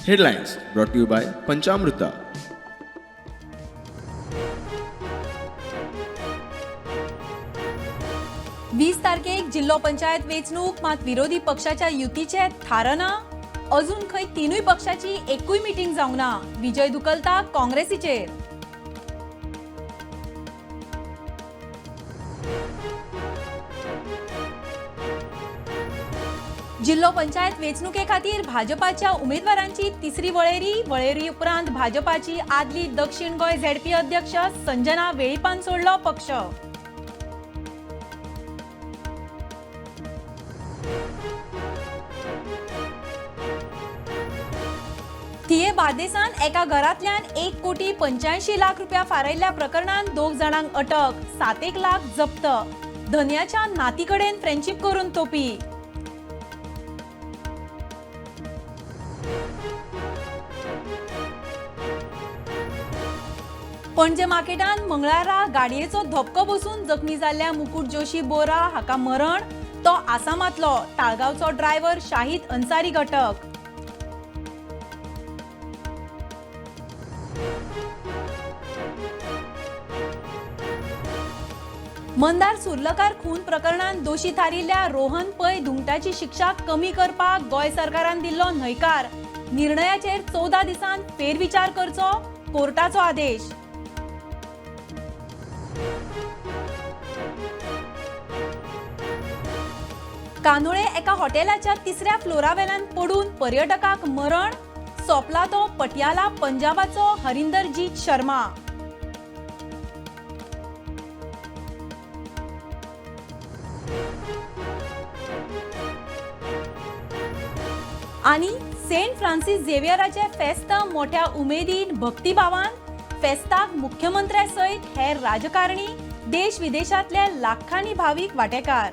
Headlines brought you by Panchamruta. 20 तारखेक जिल्लो पंचायत वेंचणूक, मात विरोधी पक्षाच्या युतीचे थारना. अजून खंय तिनूय पक्षाची एकूय मिटींग जावंक ना. विजय धुकलता काँग्रेसीचेर. जिल्लो पंचायत वेंचणुके खातीर भाजपाच्या उमेदवारांची तिसरी वळेरी. वळेरी उपरांत भाजपाची आदली दक्षिण गोंय झेडपी अध्यक्ष संजना वेळीपान सोडलो पक्ष. थिये बार्देसान एका घरांतल्यान 1 कोटी 85 लाख रुपया फारायल्ल्या प्रकरणांत 2 जाणांक अटक, 7 एक लाख जप्त. धनयाच्या नाती कडेन फ्रेंडशीप करून तोपी. पणजे मार्केटांत मंगळारा गाडयेचो धपको बसून जखमी जाल्ल्या मुकुट जोशी बोरा हाका मरण. तो आसामांतलो. ताळगांवचो ड्रायव्हर शाहिद अन्सारी अटक. मंदार सुर्लकार खून प्रकरणांत दोशी थारिल्ल्या रोहन पै धुंगटाची शिक्षा कमी करपाक गोंय सरकारान दिल्लो न्हयकार. निर्णयाचेर 14 दिसांत फेरविचार करचो, कोर्टाचो आदेश. कांदोळे एका हॉटेलाच्या तिसऱ्या फ्लोरावेल्यान पडून पर्यटकाक मरण. सोंपला तो पटियाला पंजाबाचो हरिंदरजीत शर्मा. आनी सेंट फ्रांसीस झेवियराचे फेस्त मोठ्या उमेदीन, भक्तिभावान. फेस्ताक मुख्यमंत्र्या सयत हेर राजकारणी, देश विदेशातले लाखांनी भावीक वांटेकार.